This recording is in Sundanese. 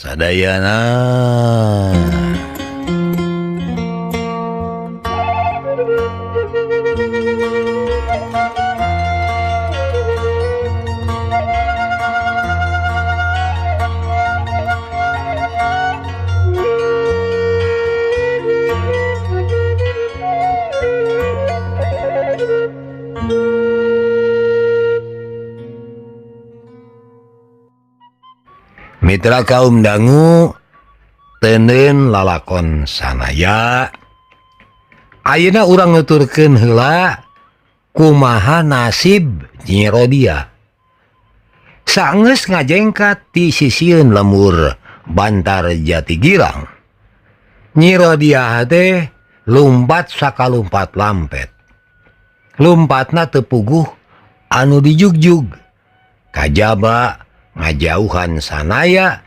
Sadayana. Mitra kaum dangu tenen lalakon sanaya. Ayeuna urang nuturkeun heula kumaha nasib Nyi Rodia. Saenggeus ngajengkat ti sisieun lemur Bantar Jati Girang. Nyi Rodia teh lumpat sakalumpat lampet. Lumpatna teu puguh anu dijugjug. Kajaba ngajauhan sanaya